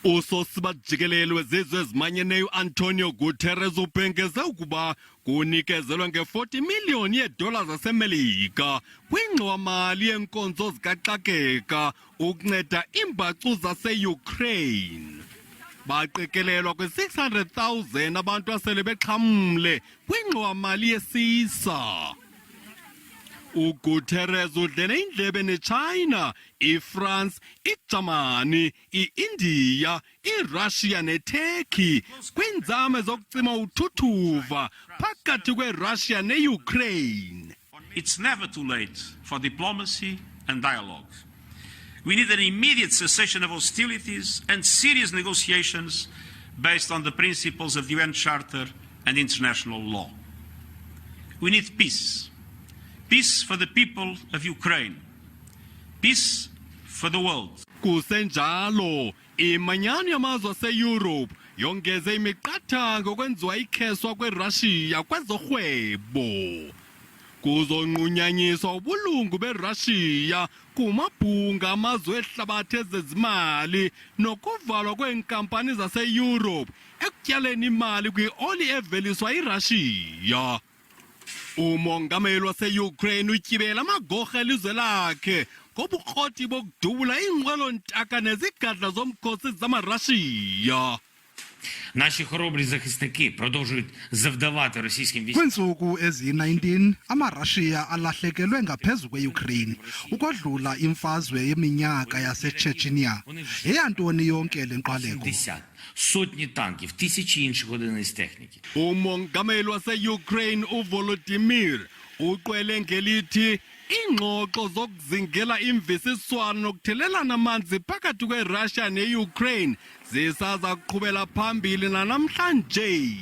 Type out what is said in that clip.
Usosiba jikelele wezizwe ezimanyeneyo uAntonio Guterres ubhengeze ukuba kunikezelwe nge-40 miliyoni yeedola zaseMelika kwingxowamali yeenkonzo zikaxakeka ukunceda iimbacu zaseUkraine. Baqikelelwa kwi-600,000 abantu asele bexhamle kwingxowamali yesisa. UGuterres udlele indlebe neChina, iFrance, iJamani, i-India, iRussia neTurkey kwiinzame zokucima uthuthuva phakathi kweRussia neUkraine. It's never too late for diplomacy and dialogue. We need an immediate cessation of hostilities and serious negotiations based on the principles of the UN Charter and international law. We need peace. Peace for the people of Ukraine. Peace for the world. Kusenjalo, imanyano yamazwe aseYurophu yongeze imiqathango kwenziwa ikheswa kweRussia kwezorhwebo. Kuzonqunyanyiswa ubulungu beRussia kumabhunga amazwe ehlabathi ezezimali nokuvalwa kweenkampani zaseYurophu ekutyaleni imali kwioli eveliswa yiRussia. Umongameli waseUkraine utyibela amagorha elizwe lakhe ngobukroti bokudubula iinqwelo-ntaka nezigadla zomkhosi zamaRashiya. Наші хоробрі захисники продовжують завдавати російським військам. Kwiintsuku eziyi-19 amaRashiya alahlekelwe ngaphezu kweUkraine ukodlula imfazwe yeminyaka yaseChechnya. Yeyantoni yonke le nkxwaleko? 70, сотні танків, тисячі інших одиниць техніки. Umongameli waseUkraine uVolodymyr uqwele ngelithi iingxoxo zokuzingela imvisiswano nokuthelelana amanzi phakathi kweRussia neUkraine zisaza kuqhubela phambili nanamhlanje.